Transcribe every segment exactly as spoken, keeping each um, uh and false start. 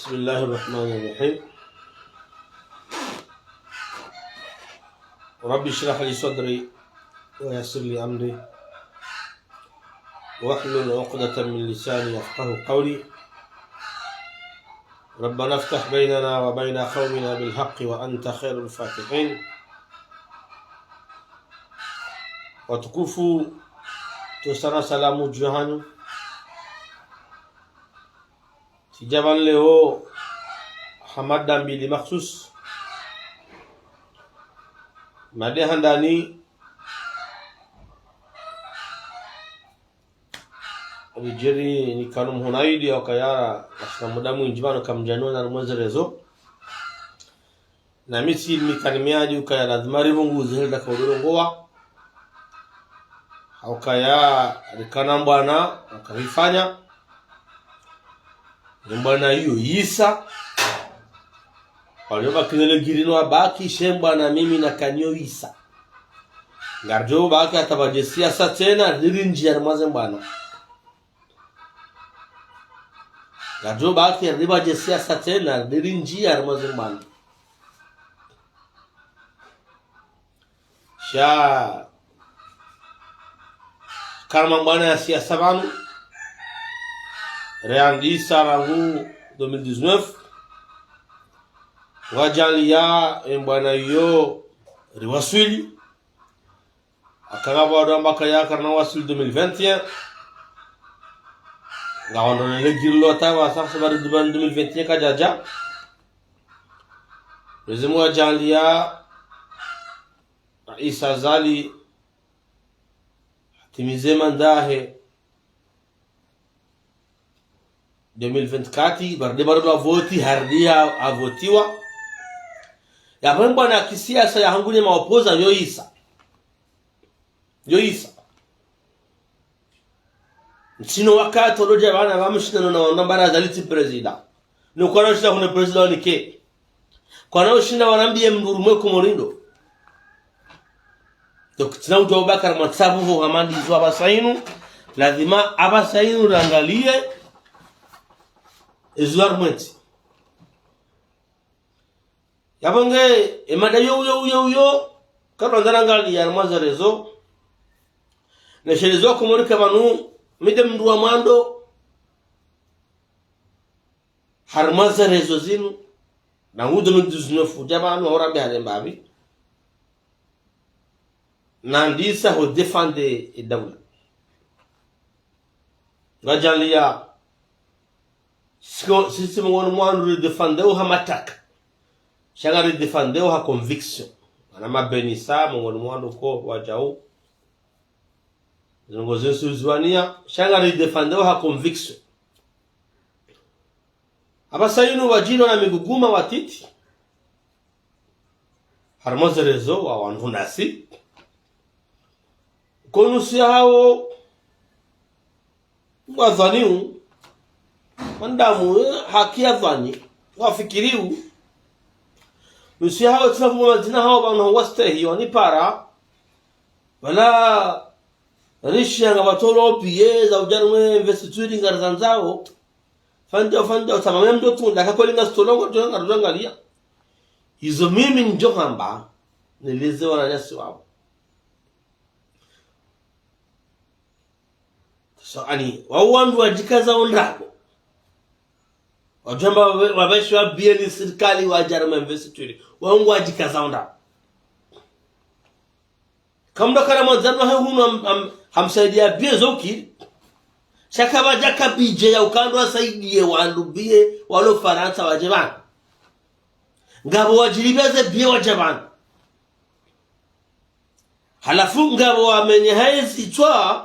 بسم الله الرحمن الرحيم. رب اشرح لي صدري ويسر لي أمري واحلل عقدة من لساني يفقهوا قولي. ربنا افتح بيننا وبين قومنا بالحق وأنت خير الفاتحين. Watukufu, tusana salamu dju hanyu. Tsidja pvanu leo ha mada mbili makhsus. Mada ya handani, ridjeri nikanu mhunayidi ya ukaya ngasina muda mwindji pvanu kamdjaniona harumwa ze réseaux. Na mi tsi mi kani miadi ukaya lazima ripvunguze heli ndaka udorongowa. Ha ukaya rikana mbwana, ukarifanya. Ye mbwana iyo yisa. Walio baki ne le girino wabaki, she mbwana mimi nakana iyo yisa. Ngaridjo baki hata pvadje siasa tsena, ririndjiye harumwa ze mbwana. Ngaridjo baki ripvadje siasa tsena, ririndjiye harumwa ze mbwana. Sha karna mbwana ya siasa pvanu, riandisa rangu deux mille dix-neuf. Wadjaliya ye mbwana iyo riwaswili. Akana pvwa ndo amba kaya karna waswili deux mille vingt et un. Ngawandro ne le girilo hata pvasa, sababu deux mille vingt et un kadjadja. Mwenyezi Mungu hadjaliya Rais Azali hatimize mandat yahe deux mille vingt-quatre, barde barde la voti, harudi ha, havotiwa. Yapvo mbwana ya kisiasa ya hangu ne maopoza yo yisa. Yo yisa. Ntsina wakati walo dja pvanu pvamshindano na wandru wamba Azali tsi président. No kwana ushinda hune président wanike. Kwana ushinda wanambiye mdru rumwe Komori ndo. Donc, tsina udja Abubakar Mwatsabu ho hamandi izo apvasa inu. Lazima apvasa inu rangaliye. Izo harumwentsi. Yapvo nge, ye mada yo, yo, yo, yo, kapvandza rangaliya harumwa ze réseaux. Ne she réseaux Komori ka pvanu, mi nde mdru wa mwando harumwa ze réseaux zinu, rangu deux mille dix-neuf udja pvanu, hau rambe hale mbapvi. Nandisa ho défendre ye daula. Ngadjaliya, siko, sisi mongoni mwa wandru ridéfendeo ha mataka. Sha ngaridéfendeo ha conviction. Mana mabenisa, mongoni mwa wandru ko wadjau. Zinu ngo zinu ziwaniya, sha ngaridéfendeo ha conviction. Apvasa inu wadjiri wana miguguma watiti. Harumwa ze réseaux wa wandru nasi. Ko nusu yahawo, ngwadhwaniu, mwanadamu, eh, haki ya dhwani, wafikiriu. Nusu yahawo tsina pvumwa madzina hawo pvanu wastehi, wanipara. Wala, rishi yanga pvatolo billet za udja harumwa investiture ngarizandzao. Fanya, fanya, utamame mdo tunda, kakweli ngasitolongo, djo nga, djo ngaliya. Izo mimi ndjo hamba, nileze wananyasi wapvo. So, ani, wao wandru wadjikaza ondrabo. Wadjamba wabe-, wabeshiwa billet ni sirikali wadja harumwa investiture. Wao ngwadjikaza ondrabo. Kamdru kana mwandzani wahe hunu ham-, ham-, hamsaidiya billet zo ukiri. Sha kapvadjaka budget ya ukandwa asaidiye wandru billet walo Farantsa wadje pvanu. Ngapvo wadjilipviya ze billet wadje pvanu. Halafu ngapvo wamenye haye zitswa,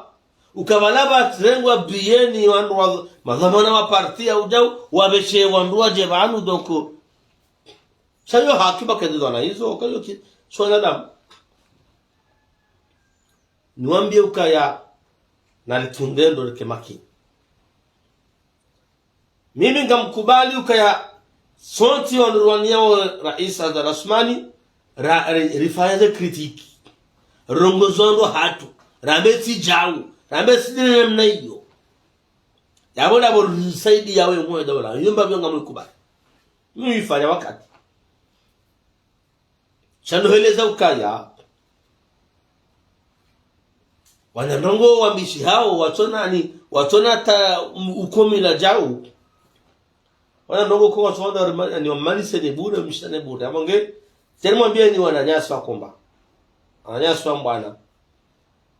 ukapvala pvatsirengwa billet ni wandru wa, madhwamana wa parti ya udjau, wabeshe wandru wadje pvanu, donc. Sha yo haki pvakendedwa na izo, kayo ki, sho wanadamu. Niwambiye ukaya, naritunde ndo rike makini. Mimi ngamkubali ukaya, sontsi wandru rwaniyao Rais Azali Assoumani, ra-, ri-, rifanye ze critique. Rongoze wandru hatru, rambe tsi djau, rambe tsi dine namna iyo. Yapvo ndapvo risaidiya we mwe daula, yumba pvyo ngamwikubali. Mimi nifanya wakati. Sha ndo heleza ukaya. Wana ndrongoo wambishi hao, watsona ni, watsona ta m-, ukomila djau. Wana ndrongoo ko watsona rima-, ni wamanise ni bure, mshane bure. Amba nge, tseni mwambie ni wananyasi wa Komba. Wananyasi wa Mbwana.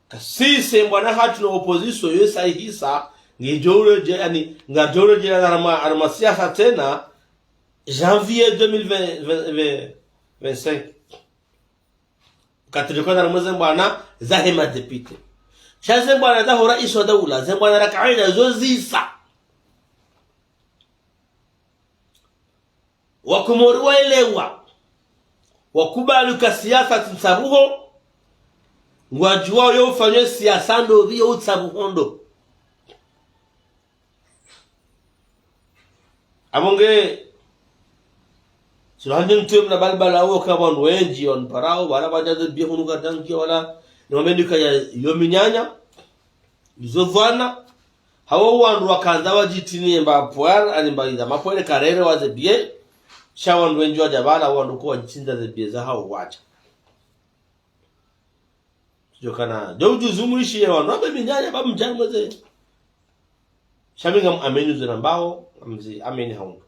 Kasi se Mbwana hatru no opposition yo sahihisa, ngidjo uredje, yani, ngadjo uredje na harumwa, harumwa siasa tsena, janvier deux mille vingt, vingt, vingt, vingt-cinq. Katulikuwa na harumwa ze Mbwana zahe madéputé. Sha ze Mbwana zaho raisi wa daula, ze Mbwana ra kawaida zo zisa. Wakomori waelewa. Wakubali uka siasa tsi ntsabuho. Ngwadjuwao yo ufanywa siasa ndo pvi yo utsabuho ndo. Amba nge, silo handi mtwe mna balbala uwo ka wandru wendji, wandru parao, wala wadja ze biye hunu katangia, wala, ni wamendi kaya yo minyanya, izo pvwana, hawo wandru wakandza wadjitini emba pwar, ani mba iza mapwele karere wa ze biye, sha wandru wendji wadja pvala, wandru ko wadjitini za ze biye za hawo wadja. Djo kana, djo udjuzi umwishiye wandru, amba minyanya, ba mdjani mweze. Sha mi ngam amini uzo nambao, ngamzi amini haundru.